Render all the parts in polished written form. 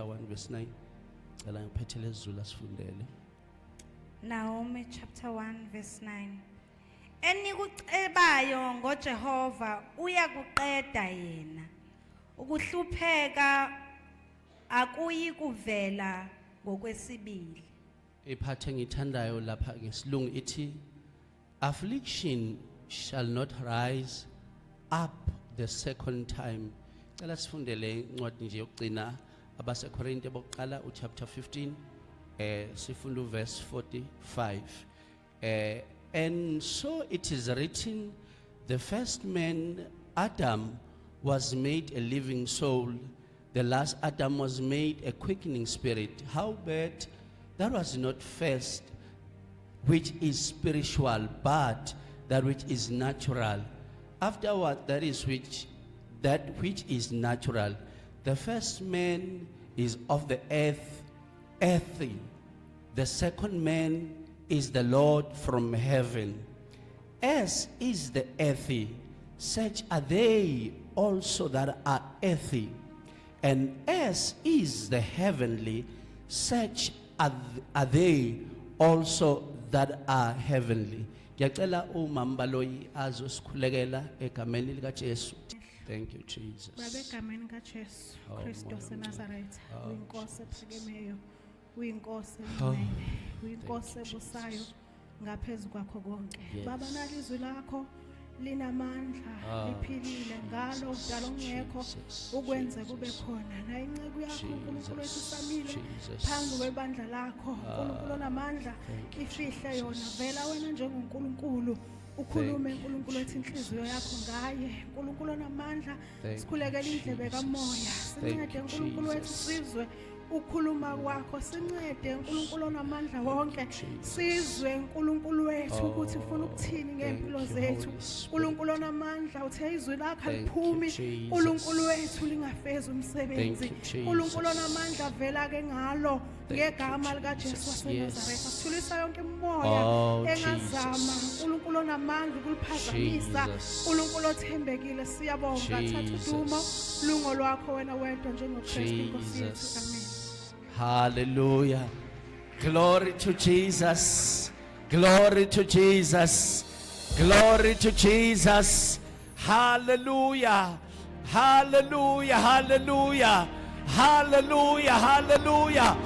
Chapter 1 verse 9. Cela ngiphethe lesiZulu asifundele. Naomi chapter 1 verse 9. Enikucebayo ngoJehova uyakuqeda yena. Ukuhlupheka akuyi kuvela ngokwesibili. Iphathe engithandayo lapha ngesilungu ithi, "Affliction shall not rise up the second time." Cela sifundele incwadi nje yokugcina, abaseKorinte bokuqala, uchapter 15, sifunda uverse 45. And so it is written, "The first man, Adam, was made a living soul. The last Adam was made a quickening spirit." Howbeit that was not first which is spiritual, but that which is natural. Afterward, that which is natural. The first man is of the earth, earthy. The second man is the Lord from heaven. As is the earthy, such are they also that are earthy. And as is the heavenly, such are they also that are heavenly. Ngiyacela umama Baloyi azosikhulekela egameni lika Jesu. Thank you, Jesus. Baba, egameni kaJesu Oh, Kristu Moya. waseNazaretha, Oh, uyinkosi Jesus. ephakemeyo, uyinkosi Oh, engcwele, uyinkosi thank you, ebusayo Jesus. ngaphezu kwakho konke. Yes. Baba, nalizwi lakho linamandla, Ah, liphilile, ngalo Jesus, udala ongekho Jesus, ukwenze kube Jesus. khona. Na inceku yakho, uNkulunkulu wethu, Jesus, samile Jesus. phambi kwebandla lakho, uNkulunkulu onamandla, Thank you, ifihle yona. Jesus. Vela wena njengoNkulunkulu, ukhulume, Thank you, uNkulunkulu wethu, inhliziyo yakho Jesus. ngaye. uNkulunkulu onamandla, Thank you, sikhulekela indlebe kamoya. Jesus. Thank Sincede, you, uNkulunkulu wethu, Jesus. sizwe ukukhuluma kwakho. Sincede, uNkulunkulu onamandla wonke, Jesus. sizwe, uNkulunkulu wethu, ukuthi ufuna Oh, ukuthini ngempilo thank you, zethu. Holy Spirit. uNkulunkulu onamandla, uthe izwi lakho Thank you, aliphumi, Jesus. uNkulunkulu wethu, lingafezi umsebenzi. Thank you, Jesus. uNkulunkulu onamandla, vela ke ngalo Thank you, ngegama likaJesu Jesus. waseNazaretha. Yes. Sithulisa yonke imimoya Oh, engazama, Jesus. uNkulunkulu onamandla, ukuliphazamisa. Jesus. uNkulunkulu othembekile, siyabonga. Thatha udumo, Jesus. lungo lwakho wena wedwa njengoKristu inkosi yethu. Amen. Jesus. Hallelujah. Glory to Jesus. Glory to Jesus. Glory to Jesus. Hallelujah. Hallelujah. Hallelujah. Hallelujah. Hallelujah.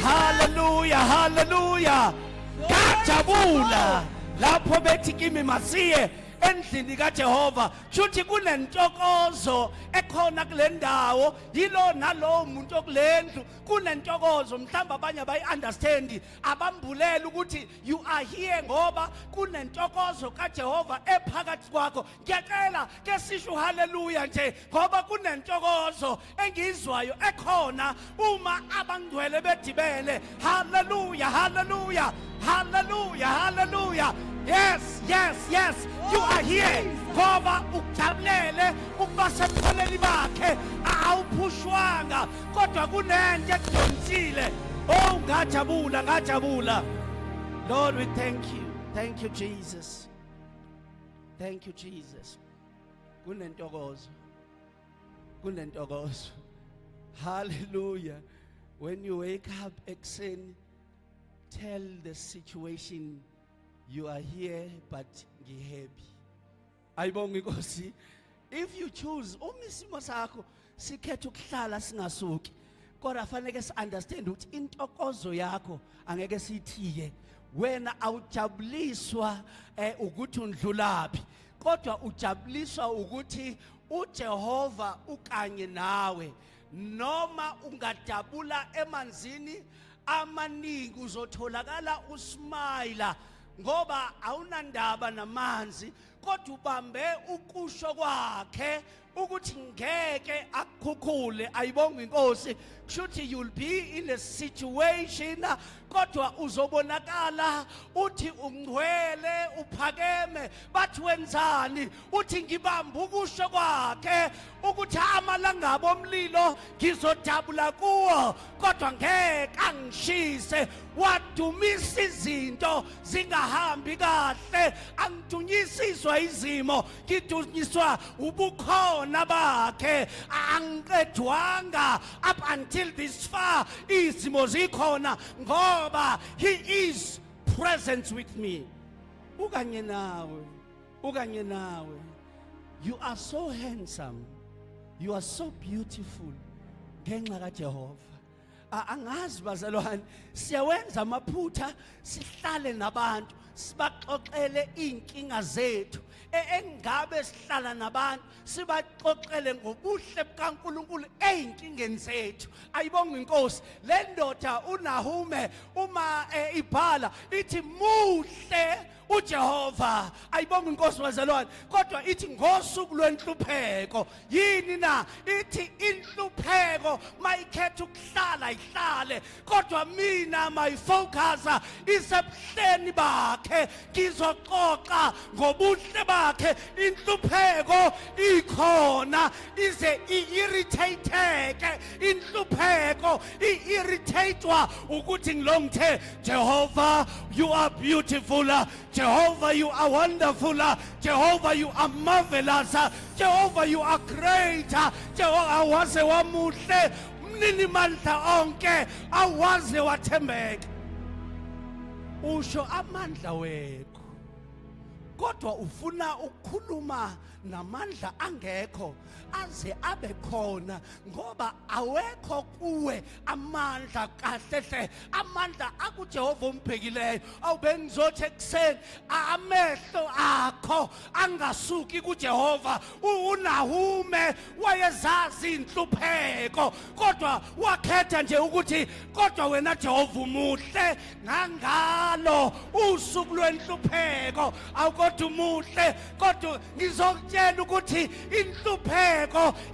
Hallelujah. Hallelujah. Ngajabula lapho bethi kimi masiye endlini kaJehova. Kushuthi kunentokozo ekhona kule ndawo, yilo nalowo muntu okulendlu kunentokozo. Mhlawumbe abanye abayi-understand, abambulela ukuthi you are here ngoba kunentokozo kaJehova ephakathi kwakho. Ngiyacela ke sisho haleluya nje ngoba kunentokozo engiyizwayo ekhona uma abangcwele bedibene. Haleluya, haleluya, haleluya, haleluya! Yes, you are here ngoba ukujabulele ukuba sebukholeni bakhe. Awuphushwanga kodwa kunento ekudonsile. Oh, ngajabula, ngajabula. Lord, we thank you. Thank you, Jesus. Thank you, Jesus. Kunentokozo, kunentokozo. Hallelujah. When you wake up ekuseni, tell the situation you are here, but ngihappy. Ayibonga inkosi. If you choose, uma isimo sakho sikhetha ukuhlala singasuki, kodwa fanele si understand ukuthi intokozo yakho angeke siyithiye. Wena awujabuliswa ukuthi undlulaphi, kodwa ujabuliswa ukuthi uJehova ukanye nawe. Noma ungadabula emanzini amaningi, uzotholakala usmile ngoba awunandaba namanzi, kodwa ubambe ukusho kwakhe ukuthi ngeke akukhukhule. Ayibonga inkosi. Kushuthi you'll be in a situation, kodwa uzobonakala uthi ungcwele, uphakeme. Bathi wenzani? Uthi ngibamba ukusho kwakhe ukuthi amalangabi omlilo ngizodabula kuwo, kodwa ngeke angishise. Wadumisa izinto zingahambi kahle, angidunyisa izwe. Angidunyiswa izimo, ngidunyiswa ubukhona bakhe. Angiqedwanga up until this far izimo zikhona, ngoba he is present with me. Ukanye nawe, ukanye nawe. You are so handsome, you are so beautiful ngenxa kaJehova. Angazi bazalwane, siyawenza amaphutha, sihlale nabantu sibaxoxele inkinga zethu. Engabe sihlala nabantu sibaxoxele ngobuhle bukaNkulunkulu ezinkingeni zethu. Ayibonga inkosi. Le ndoda uNahume uma ibhala ithi muhle uJehova. Ayibonga inkosi bazalwane. Kodwa ithi ngosuku lwenhlupheko. Yini na? Ithi inhlupheko mayikhetha ukuhlala ihlale, kodwa mina my focus isebuhleni bakhe, ngizoxoxa ngobuhle bakhe. Inhlupheko ikhona, ize i-irritateke inhlupheko, i-irritatwa ukuthi ngilongithe Jehovah, you are beautiful. Jehovah, you are wonderful. Jehovah, you are marvelous. Jehovah, you are great. Jehovah, waze wamuhle, mnini mandla onke, awaze wathembeka. Usho amandla wekho, kodwa ufuna ukukhuluma namandla angekho aze abe khona, ngoba awekho kuwe amandla. Kahle hle amandla akuJehova umbhekileyo. Awubengizothi ekuseni amehlo akho angasuki kuJehova. UNahume wayezazi inhlupheko, kodwa wakhetha nje ukuthi kodwa wena Jehova umuhle ngangalo usuku lwenhlupheko. Awukodwa umuhle, kodwa ngizokutshela ukuthi inhlupheko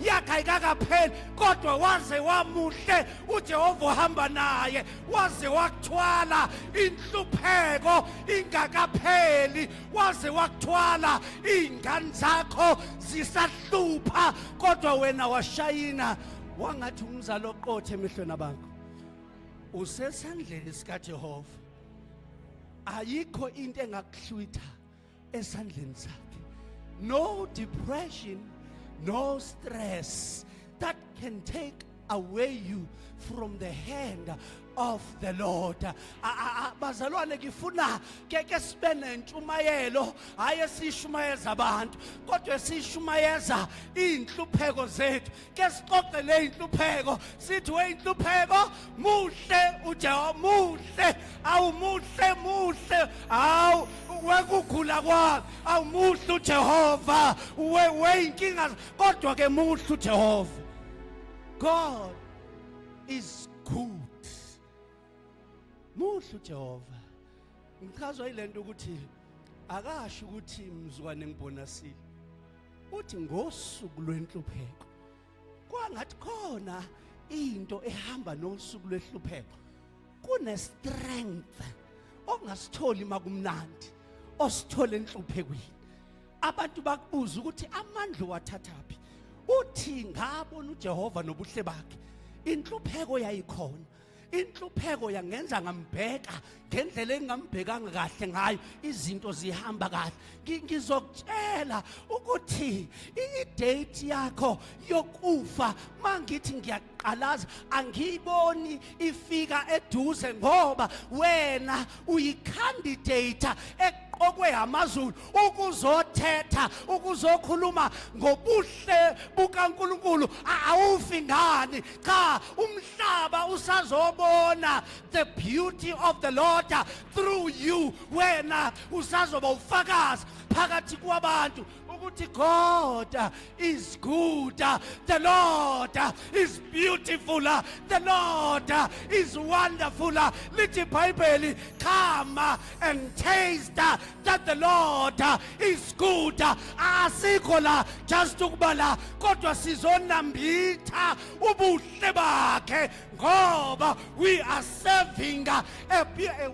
yakhe ayikakapheli, kodwa waze wamuhle uJehova uhamba naye, waze wakuthwala inhlupheko ingakapheli, waze wakuthwala iy'ngane zakho zisahlupha, kodwa wena washayina wangathi umzali oqothe emehlweni abakho. Usesandleni sikaJehova, ayikho into engakuhlwitha esandleni sakhe. No depression, no stress that can take away you from the hand of the Lord. Bazalwane, ngifuna ke sibe nentshumayelo, hayi esishumayeza abantu, kodwa esishumayeza inhlupheko zethu. Ke sixoxe le inhlupheko, sithi we inhlupheko, muhle uJehova, muhle, awumuhle, muhle, awu wekugula kwami, awumuhle uJehova, we inkinga, kodwa ke muhle uJehova. God is good. Muhle uJehova. Ngichazwa yilento ukuthi akasho ukuthi mzukwane ngibonasile, uthi ngosuku lwenhlupheko. Kwangathi khona into ehamba nosuku lwehlupheko, kune strength ongasitholi makumnandi, osithola enhluphekweni. Abantu bakubuza ukuthi amandla wathathaphi, uthi ngabona uJehova nobuhle bakhe. Inhlupheko yayikhona, inhlupheko yangenza ngambheka ngendlela engingambhekanga kahle ngayo, izinto zihamba kahle. Ngizokutshela ukuthi i-date yakho yokufa, mangithi ngiyaqalaza, angiyiboni ifika eduze, ngoba wena uyicandidate eqokwe amazulu ukuzothetha, ukuzokhuluma ngobuhle bukaNkulunkulu. Awufi ngani? Cha, umhlaba usazobona the beauty of the Lord through you. Wena usazoba ufakazi phakathi kwabantu ukuthi God is good, the Lord is beautiful, the Lord is wonderful. Lithi iBhayibheli, come and taste that the Lord is good. Asikho la just ukuba la, kodwa sizonambitha ubuhle bakhe. Ngoba we are serving a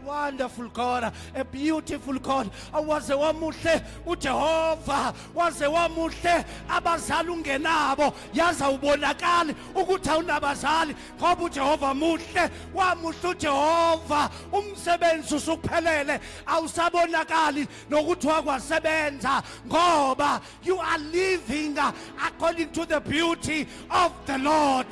wonderful God, a beautiful God. Awaze wamuhle uJehova, waze wamuhle. Abazali ungenabo, yazi awubonakali ukuthi awunabazali, ngoba uJehova muhle. Wamuhle uJehova, umsebenzi usuphelele, awusabonakali nokuthi wakwasebenza, ngoba you are living according to the beauty of the Lord.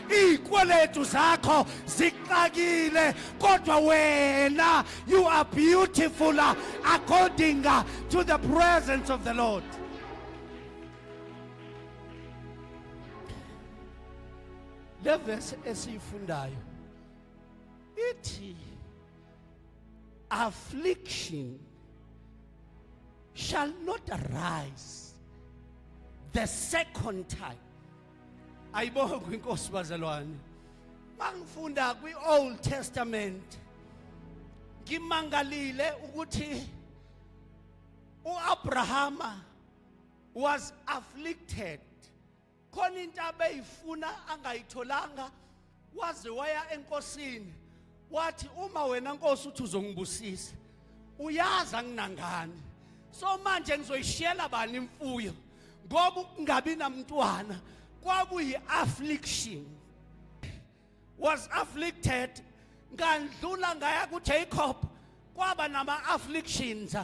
Izikweletu zakho zixakile, kodwa wena you are beautiful according to the presence of the Lord. Le verse esiyifundayo ithi, "Affliction shall not arise the second time." Ayibongwe iNkosi, bazalwane. Mangifunda kwi-Old Testament, ngimangalile ukuthi uAbrahama was afflicted. Khona into abeyifuna angayitholanga, waze waya enkosini, wathi, "Uma wena nkosi uthi uzongibusisa, uyazi anginangane, so manje ngizoyishiyela bani imfuyo?" Ngoba ukungabi namntwana kwakuyi-affliction. Was afflicted. Ngandlula ngaya kuJacob, kwaba nama-afflictions,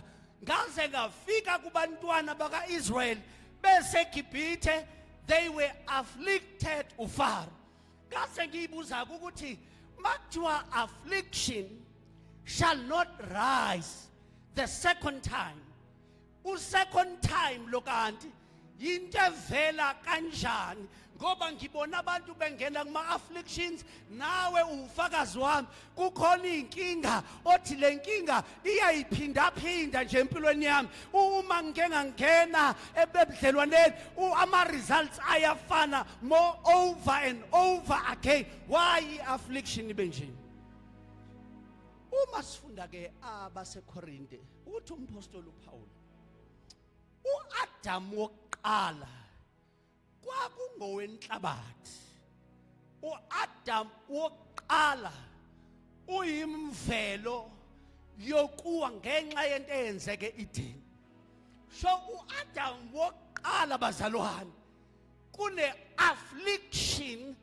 ngaze ngafika kubantwana baka-Israel beseGibhithe, they were afflicted uFaro. Ngase ngiyibuza ukuthi makuthiwa affliction shall not rise the second time, u-second time lo kanti yinto evela kanjani? Ngoba ngibona abantu bengena kuma-afflictions, nawe uwufakazi wami. Kukhona iy'nkinga othi le nkinga iyayiphindaphinda nje empilweni yami. Uma ngike ngangena ebudlelwaneni, ama-results ayafana more over and over again. Why i-affliction ibe nje? Uma sifunda ke abaseKorinte, uthi umpostoli uPaul, uAdam wokuqala kwakungowenhlabathi. UAdam wokuqala uyimvelo yokuwa ngenxa yento eyenzeke eEden. So uAdam wokuqala, bazalwane, kune affliction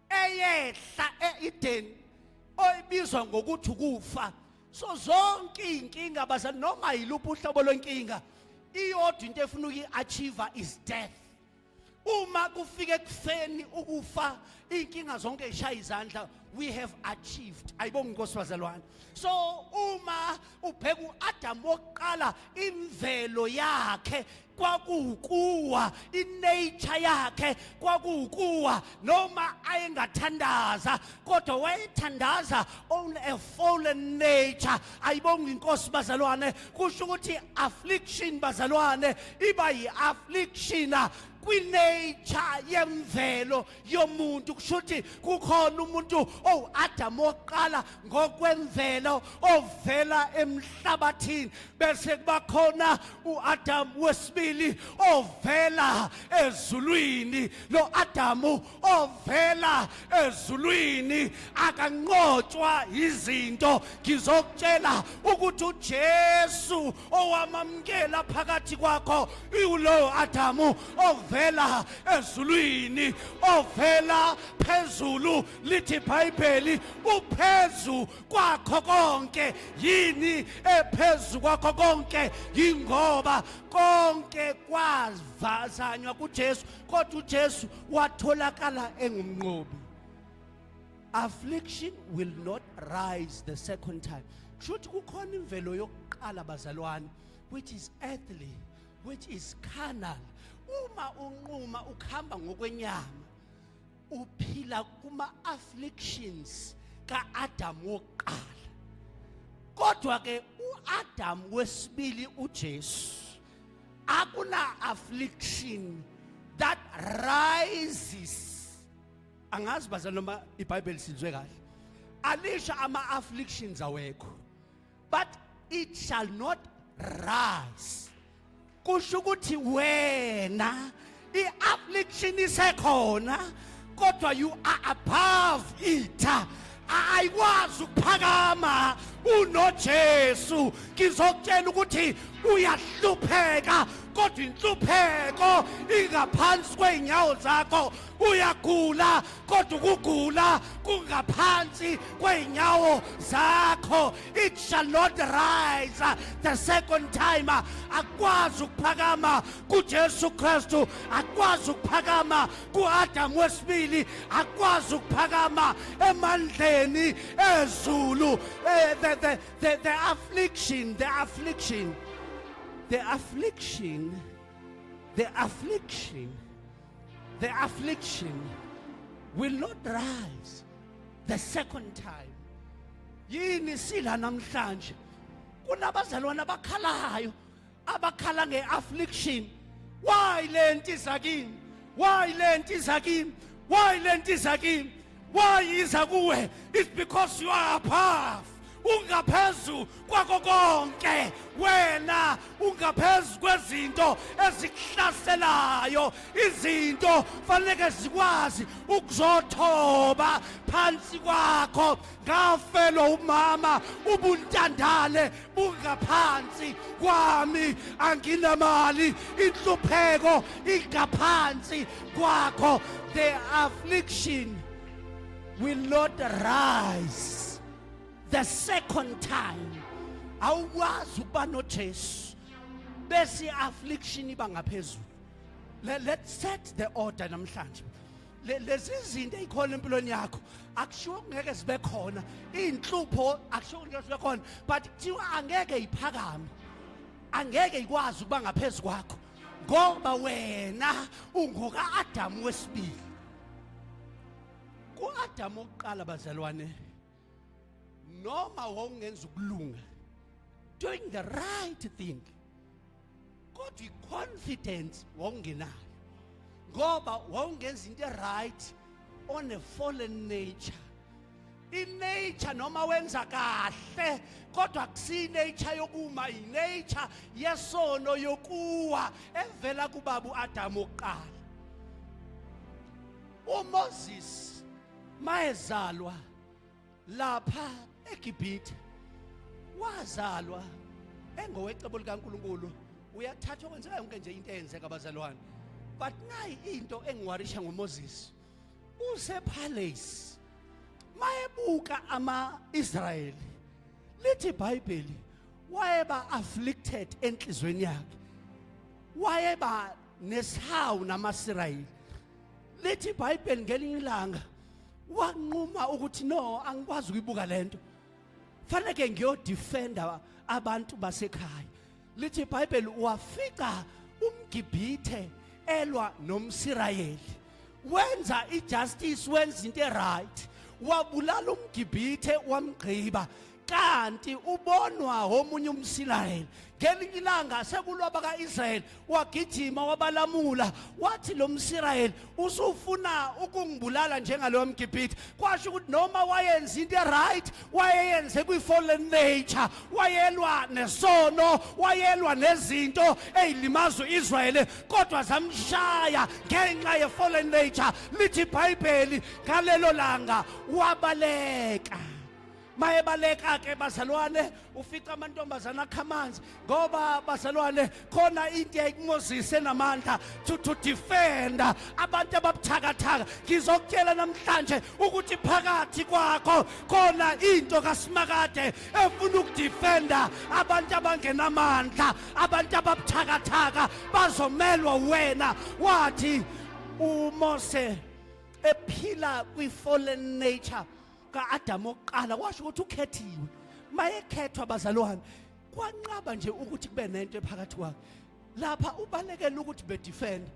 eyehla eEden oyibizwa ngokuthi ukufa. So zonke izinkinga, bazalwane, noma yiluphi uhlobo lwenkinga, iyodwa into efuna ukuyi-achieve is death. Uma kufika ekufeni, ukufa, inkinga zonke ishaya izandla, we have achieved. Ayibonge inkosi, bazalwane. So uma ubheka uAdam wokuqala, imvelo yakhe kwakuwukuwa, inature yakhe kwakuwukuwa. Noma ayengathandaza, kodwa wayethandaza on a fallen nature. Ayibonge inkosi, bazalwane. Kusho ukuthi affliction, bazalwane, iba yi-affliction kwinature yemvelo yomuntu. Kusho ukuthi kukhona umuntu owu-Adam wokuqala ngokwemvelo ovela emhlabathini, bese kuba khona u-Adam wesibili ovela ezulwini. Lo Adamu ovela ezulwini akanqotshwa izinto. Ngizokutshela ukuthi uJesu owamamukela phakathi kwakho iwulowo Adamu ovela ezulwini, ovela phezulu. Lithi iBhayibheli uphezu kwakho konke. Yini ephezu kwakho konke? Yingoba konke kwavazanywa kuJesu, kodwa uJesu watholakala engumnqobi. Affliction will not rise the second time. Kusho ukuthi kukhona imvelo yokuqala, bazalwane, which is earthly, which is carnal. Uma unquma ukuhamba ngokwenyama, uphila kuma afflictions kaAdam wokuqala. Kodwa ke uAdam wesibili, uJesu, akuna affliction that rises. Angazi, bazalwane, noma iBhayibheli sizwe kahle. Alisho ama afflictions awekho, but it shall not rise. Kusho ukuthi wena i-affliction isekhona, Kodwa you are above it. Ayikwazi ukuphakama unoJesu. Ngizokutshela ukuthi uyahlupheka, kodwa inhlupheko ingaphansi kwey'nyawo zakho. Uyagula, kodwa ukugula kungaphansi kwey'nyawo zakho. It shall not rise the second time. Akwazi ukuphakama kuJesu Kristu, akwazi ukuphakama kuAdam wesibili, akwazi ukuphakama emandleni ezulu. The affliction, the affliction, the affliction, the affliction, the affliction will not rise the second time. Yini sila namhlanje kunabazalwane abakhalayo, abakhala ngeaffliction? Why lento iza kimi? Why lento iza kimi? Why lento iza kimi? Why iza kuwe? It's because you are above. Ungaphezu kwako konke wena, ungaphezu kwezinto ezikuhlaselayo. Izinto fanele zikwazi ukuzothoba phansi kwakho. Ngafelwa umama, ubuntandane bungaphansi kwami. Anginamali, inhlupheko ingaphansi kwakho. The affliction will not rise the second time. Awukwazi ukuba noJesu bese i-affliction iba ngaphezulu. Let's set the order namhlanje. Lezi zinto ezikhona empilweni yakho, akushiwo kungeke zibe khona iy'nhlupho, akushiwo kungeke zibe khona, but kuthiwa angeke iphakame, angeke ikwazi ukuba ngaphezu kwakho, ngoba wena ungoka-Adamu wesibili. Ku-Adamu wokuqala, bazalwane, noma wawungenza ukulunga, doing the right thing, kodwa i-confidence wawungenayo, ngoba wawungenza into right on a fallen nature. I-nature noma wenza kahle, kodwa akusiyi-nature yokuma, i-nature yesono yokuwa evela kubaba uAdamu wokuqala. uMoses mayezalwa lapha eGibhithe, wazalwa engowecebo likaNkuluNkulu, uyathathwa, kwenzeka yonke nje into eyenzeka, abazalwane. But nayi into engiworrisha ngoMoses: usepalace, mayebuka ama-Israyeli, lithi iBhayibheli wayeba afflicted enhlizweni yakhe, wayeba nesihawu namaSirayeli. Lithi iBhayibheli ngelinye ilanga wanquma ukuthi, "No, angikwazi ukuyibuka lento, fanele ngiyodefenda abantu basekhaya." Lithi iBhayibheli wafica umGibhithe elwa nomSirayeli, wenza ijustice, wenza into eright, wabulala umGibhithe, wamgqiba, kanti ubonwa omunye umSirayeli. Ngelinye ilanga sekulwa bakaIsrayeli, wagijima wabalamula, wathi lo mSirayeli usufuna ukungibulala njengaloyo mGibhithe. Kwasho ukuthi noma wayenza into right, wayeyenze kwi-fallen nature, wayelwa nesono, wayelwa nezinto ey'limaza u-Israyeli, kodwa zamshaya ngenxa ye-fallen nature. Lithi iBhayibheli ngalelo langa wabaleka. Mayebaleka ke, bazalwane, ufica amantombazana akha amanzi, ngoba, bazalwane, khona into yayikuMoses enamandla to defend abantu ababuthakathaka. Ngizokutshela namhlanje ukuthi phakathi kwakho khona into kaSimakade efuna ukudefenda abantu abangenamandla, abantu ababuthakathaka bazomelwa wena. Wathi uMose ephila kwi-fallen nature kaAdam oqala, kwasho ukuthi ukhethiwe. Mayekhethwa, bazalwane, kwanqaba nje ukuthi kube nento ephakathi kwakhe. Lapha ubalekela ukuthi bedefend,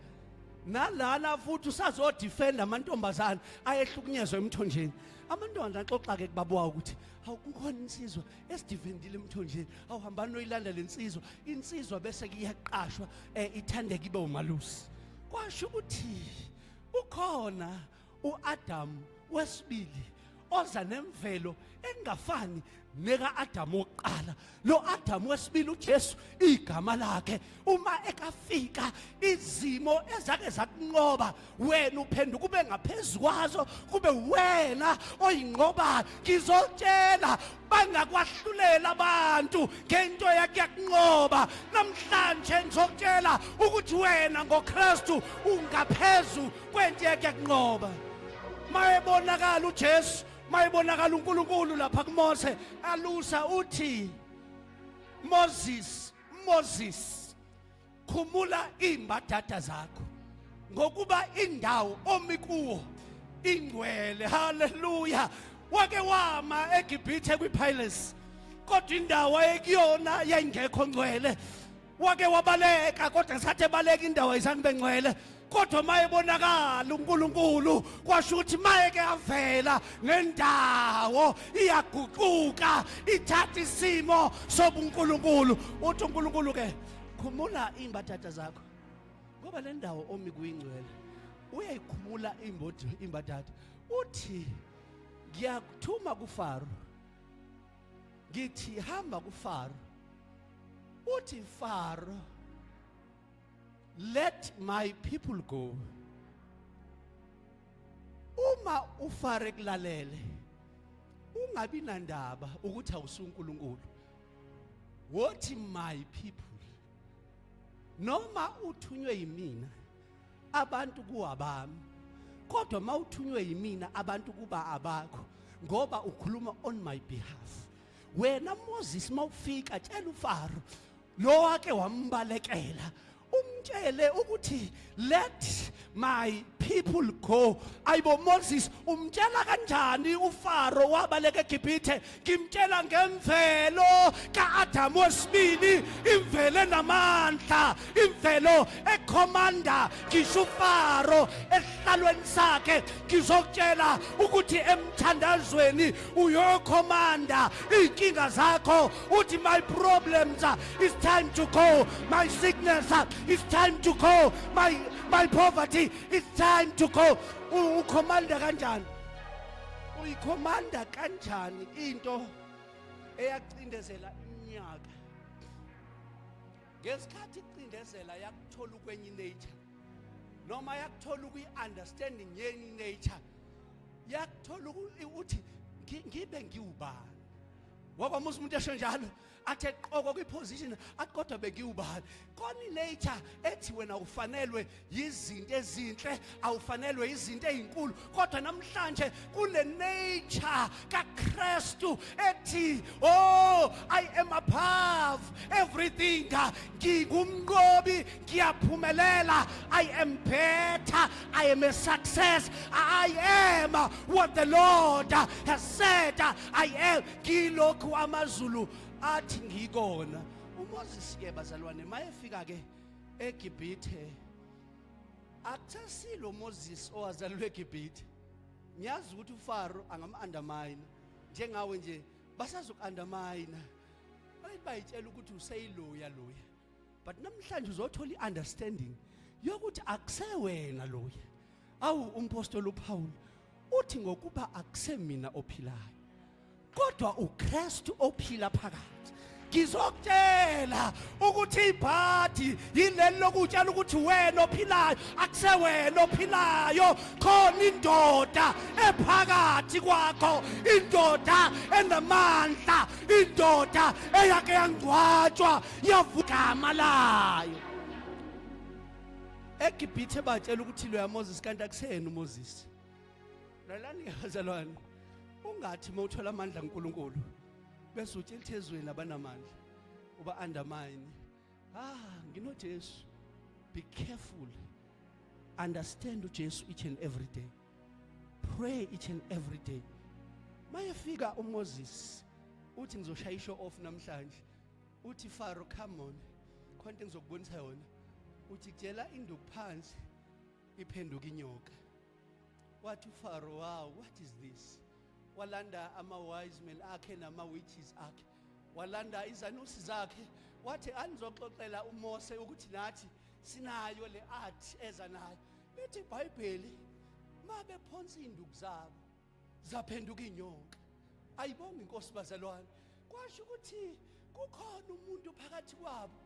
nalana futhi usazodefend amantombazana ayehlukunyezwa emthonjeni. Amantombazana axoxa ke kubabuwa ukuthi, "Hawu, kukhona insizwa esidefendile emthonjeni, awuhambani noyilanda le nsizwa." Insizwa bese kuyaqashwa, ithandeka ibe umalusi. Kwasho ukuthi ukhona uAdam wesibili. Oza nemvelo engafani neka Adamu wokuqala. Lo Adamu wesibili uJesu igama lakhe, uma ekafika izimo ezake zakunqoba wena uphenduka ube ngaphezu kwazo, kube wena oyinqobayo. Ngizotshela, bangakwahlulela abantu ngento yakhe yakunqoba namhlanje. Ngizokutshela ukuthi wena ngoKristu ungaphezu kwento yakhe yakunqoba. Mayebonakala uJesu, mayebonakala uNkulunkulu lapha kuMose alusa, uthi, "Moses, Moses, khumula imbadada zakho, ngokuba indawo omi kuwo ingcwele." Haleluya! Wake wama eGibhithe kwiPalace, kodwa indawo ayekuyona yayingekho ngcwele. Wake wabaleka, kodwa ngesikhathi ebaleka indawo ayizange ibe ngcwele. Kodwa mayebonakala uNkulunkulu, kwasho ukuthi mayeke avela ngendawo iyaguquka, ithatha isimo sobuNkulunkulu. Uthi uNkulunkulu ke, "Khumula imbadada zakho, ngoba le ndawo omi kuyingcwele." Uyayikhumula imbadada, uthi, "Ngiyakuthuma kuFaro. Ngithi hamba kuFaro, uthi, 'Faro, let my people go.' Uma uFaro ekulalele, ungabi nandaba ukuthi awusuNkulunkulu, wothi, 'My people.' Noma uthunywe yimina, abantu kuwabami, kodwa mawuthunywe yimina, abantu kuba abakho, ngoba ukhuluma on my behalf. Wena Moses, mawufika tshela uFaro lo wake wambalekela, umtshele ukuthi, 'Let my people go.' Ayibo Moses, umtshela kanjani uFaro wabaleka eGibhithe? Ngimtshela ngemvelo kaAdamu wesibili, imvelo enamandla, imvelo ekhomanda ngisho uFaro esihlalweni sakhe. Ngizokutshela ukuthi emthandazweni uyokhomanda iy'nkinga zakho, uthi, 'My problems, it's time to go. My sickness, it's time to go. My poverty, it's time to go.' Ukhomanda kanjani? Uyikhomanda kanjani into eyacindezela iminyaka? Ngesikhathi icindezela, yakuthola ukwenye nature, noma yakuthola ukuyi-understanding yenye nature, yakuthola uthi, "Ngibe ngiwubani?" Wakwamusa umuntu esho njalo, athi eqokwa kwiposition, athi, "Kodwa bengiwubani?" Kona nature ethi wena ufanelwe yizinto ezinhle, awufanelwe izinto ezinkulu, kodwa namhlanje kune nature kaKristu ethi, "Oh, I am above everything. Ngingumnqobi, ngiyaphumelela. I am better, I am a success. I am what the Lord has said I am. Ngilokhu amazulu athi ngikona." uMoses ke, bazalwane, mayefika ke eGibhithe, akusasilo Moses owazalelwe eGibhithe. Ngiyazi ukuthi uFaro angam-undermine njengawe nje, basazoku-undermine, bayitshela ukuthi useyiloya loya, but namhlanje uzothola i-understanding yokuthi akusewena loya. Awu, umpostoli uPaul uthi, "Ngokuba akusemina ophilayo, kodwa uKristu ophila phakathi." Ngizokutshela ukuthi ibhadi yileli lokutshela ukuthi wena ophilayo akusewena ophilayo, khona indoda ephakathi kwakho, indoda enamandla, indoda eyake yangcwatshwa, yavugama layo eGibhithe. Batshela ukuthi loya Moses, kanti akuseyena uMoses. Lalani bazalwane, ungathi mawuthola amandla kaNkuluNkulu bese utshela ezweni abanamandla, uba undermine. "Ah, nginoJesu." Be careful. Understand uJesu each and every day. Pray each and every day. Mayefika uMoses, uthi, "Ngizoshaya ishow off namhlanje." Uthi, "Pharaoh, come on, khonto engizokubonisa yona." Uthi kutshela induku phansi, iphenduka inyoka. Wathi uFaro, "Wow, what is this?" Walanda ama-wise men akhe nama-witches akhe, walanda izanusi zakhe, wathi, "Anizoxoxela uMose ukuthi nathi sinayo le art eza nayo." Lithi iBhayibheli, mabephonsa induku zabo Zaphenduka inyoka. Ayibonga inkosi bazalwane. Kwasho ukuthi kukhona umuntu phakathi kwabo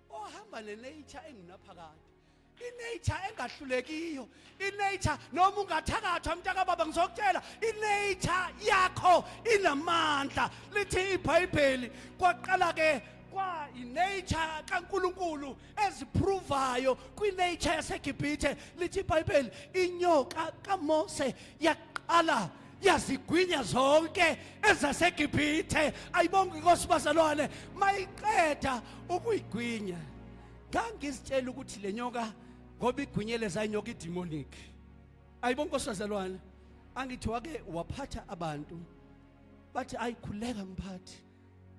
ohamba nenature engunaphakade. Inature engahlulekiyo, inature noma ungathakathwa mntaka baba ngizokutshela inature yakho inamandla. Lithi iBhayibheli kwaqala ke kwa inature kaNkuluNkulu eziprovayo kwinature yaseGibhithe. Lithi iBhayibheli inyoka kaMose yaqala yazigwinya zonke ezaseGibhithe. Ayibonge inkosi bazalwane, mayiqeda ukuyigwinya ngangizitshela ukuthi le nyoka ngoba igwinyele zayinyoka idemonic. Ayibonge inkosi bazalwane, angithi wake waphatha abantu bathi ayikhuleka mphathi,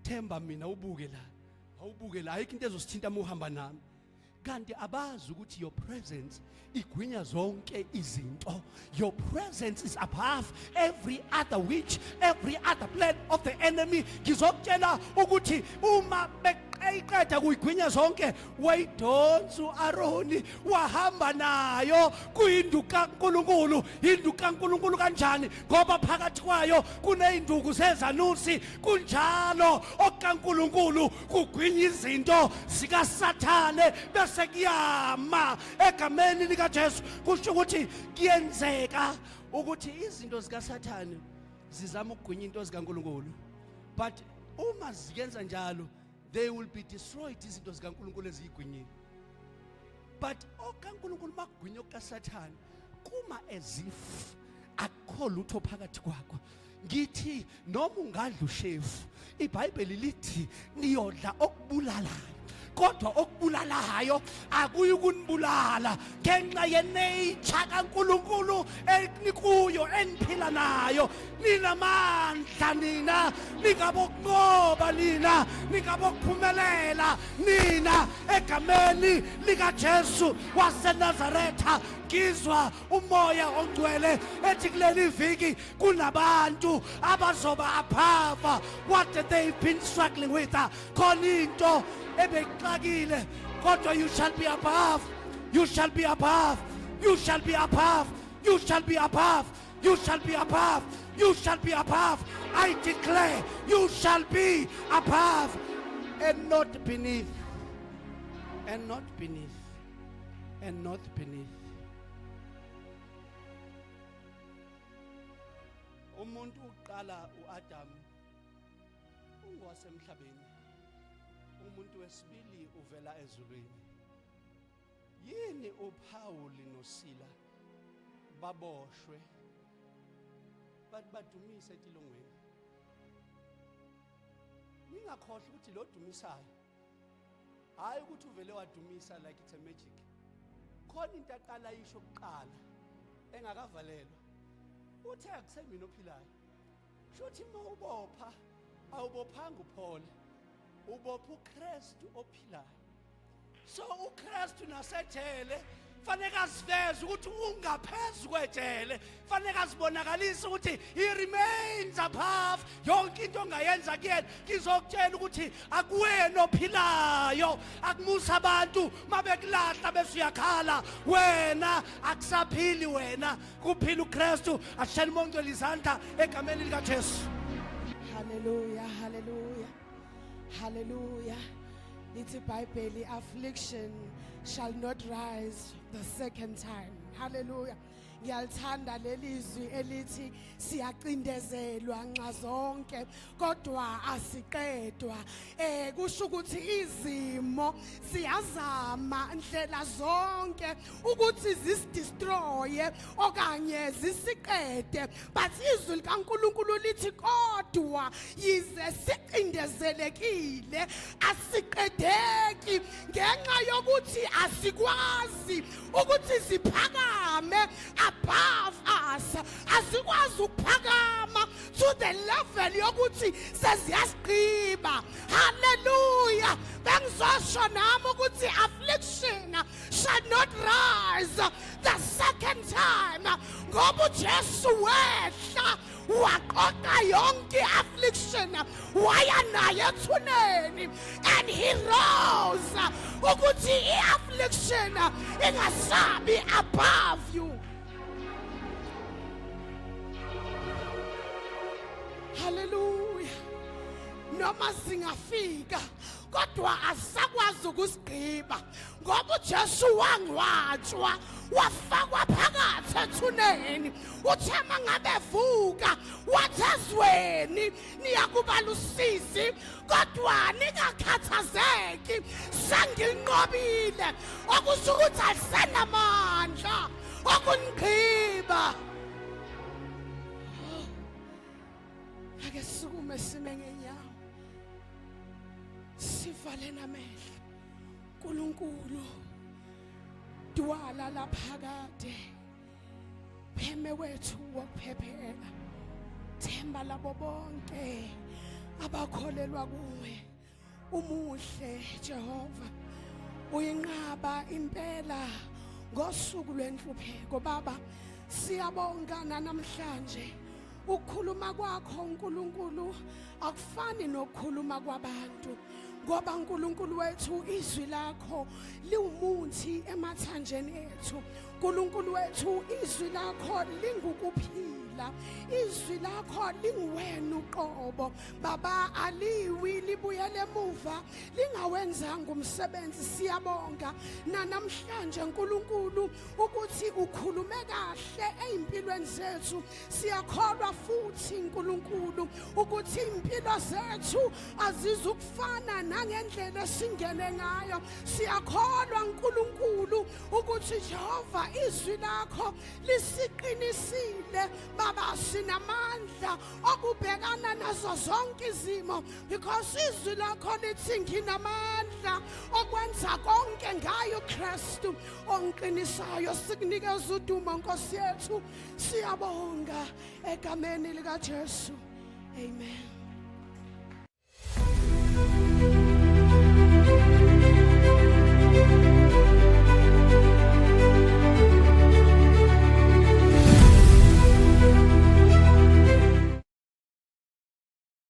themba mina ubuke la, awubuke la, ayikho into ezosithinta uma uhamba nami. Kanti abazi ukuthi your presence igwinya zonke izinto. Your presence is above every other witch, every other plan of the enemy. Ngizokutshela ukuthi uma beqeda kuyigwinya zonke, wayidonsa uAroni wahamba nayo kuyindu kaNkuluNkulu. Indu kaNkuluNkulu kanjani? Ngoba phakathi kwayo kuneyinduku zezanusi. Kunjalo okaNkuluNkulu kugwinya izinto zikaSathane bese kuyama egameni likaJesu. Kusho ukuthi kuyenzeka ukuthi izinto zikaSathane zizama ukugwinya into zikaNkuluNkulu, but uma ziyenza njalo they will be destroyed, izinto zikaNkuluNkulu eziyigwinyile. But okaNkuluNkulu makugwinya okaSathane kuma as if akukho lutho phakathi kwakho. Ngithi noma ungadla ushefu, iBhayibheli lithi niyodla okubulalayo, kodwa okubulalayo akuyi kunibulala ngenxa yenature kaNkuluNkulu enikuyo eniphila nayo. Ninamandla nina, ningabokunqoba nina, ningabokuphumelela nina egameni likaJesu waseNazaretha. Ngizwa umoya ongcwele ethi kuleli viki kunabantu abazoba above what they've been struggling with. Khona into ebexakile, kodwa you shall be above, you shall be above, you shall be above, you shall be above, you shall be above, you shall be above. I declare you shall be above and not beneath, and not beneath, and not beneath. Umuntu uqala uAdam ungowasemhlabeni, umuntu wesibili uvela ezulwini. Yini uPaul noSila baboshwe bathi badumise etilongweni? Ningakhohlwa ukuthi lo dumisayo hayi ukuthi uvele wadumisa like it's a magic. Khona into aqala isho kuqala engakavalelwa, uthe akusemina ophilayo. Shuthi uma ubopha awubophanga uPaul, ubopha uKristu ophilayo. So uKristu nasejele fanele aziveze ukuthi ungaphezu kwejele, fanele azibonakalise ukuthi he remains above yonke into ongayenza kuyena. Ngizokutshela ukuthi akuwena ophilayo, akumusa abantu mabekulahla bese uyakhala, wena akusaphili, wena kuphila uKristu. Ashayele uMongcwele izandla egameni likaJesu. Hallelujah, hallelujah, hallelujah. Lithi iBhayibheli, affliction shall not rise the second time. Hallelujah. Ngiyalithanda leli zwi elithi siyacindezelwa nxa zonke kodwa asiqedwa. Kusho ukuthi izimo siyazama ndlela zonke ukuthi zisidestroye okanye zisiqede, but izwi likaNkuluNkulu lithi kodwa yize sicindezelekile asiqedeki, ngenxa yokuthi asikwazi ukuthi siphakame above us, asikwazi ukuphakama to the level yokuthi seziyasigqiba. Hallelujah. Bengizosho nami ukuthi affliction shall not rise the second time, ngoba uJesu wehla waqoqa yonke i-affliction waya naye ethuneni, and he rose ukuthi i-affliction ingasabi above you. Haleluya. Noma singafika kodwa asakwazi ukusigqiba ngoba uJesu wangcwatshwa wafakwa phakathi ethuneni. Uthe mangabe vuka wathi ezweni niyakuba lusizi kodwa ningakhathazeki, senginqobile, okusho ukuthi alisenamandla okunigqiba. Ake sisukume sime ngenyawo, sivale namehlo. uNkulunkulu dwala laphakade, pheme wethu wokuphephela, themba labo bonke abakholelwa kuwe. Umuhle Jehova, uyinqaba impela ngosuku lwenhlupheko. Baba, siyabonga namhlanje. Ukukhuluma kwakho uNkulunkulu akufani nokukhuluma kwabantu, ngoba uNkulunkulu wethu izwi lakho liwumuthi emathanjeni ethu. uNkulunkulu wethu, izwi lakho lingukuphila, izwi lakho linguwena uqobo. Baba, aliwi libuyele emuva lingawenzanga umsebenzi. Siyabonga namhlanje uNkulunkulu ukuthi ukhulume kahle ezimpilweni zethu. Siyakholwa futhi uNkulunkulu ukuthi impilo zethu azizukufana nangendlela esingene ngayo. Siyakholwa uNkulunkulu ukuthi Jehova izwi lakho lisiqinisile. Baba, sinamandla okubhekana nazo zonke izimo because izwi lakho lithi nginamandla okwenza konke ngayo Kristu ongiqinisayo. Sikunikeza udumo Nkosi yethu, siyabonga egameni lika Jesu, amen.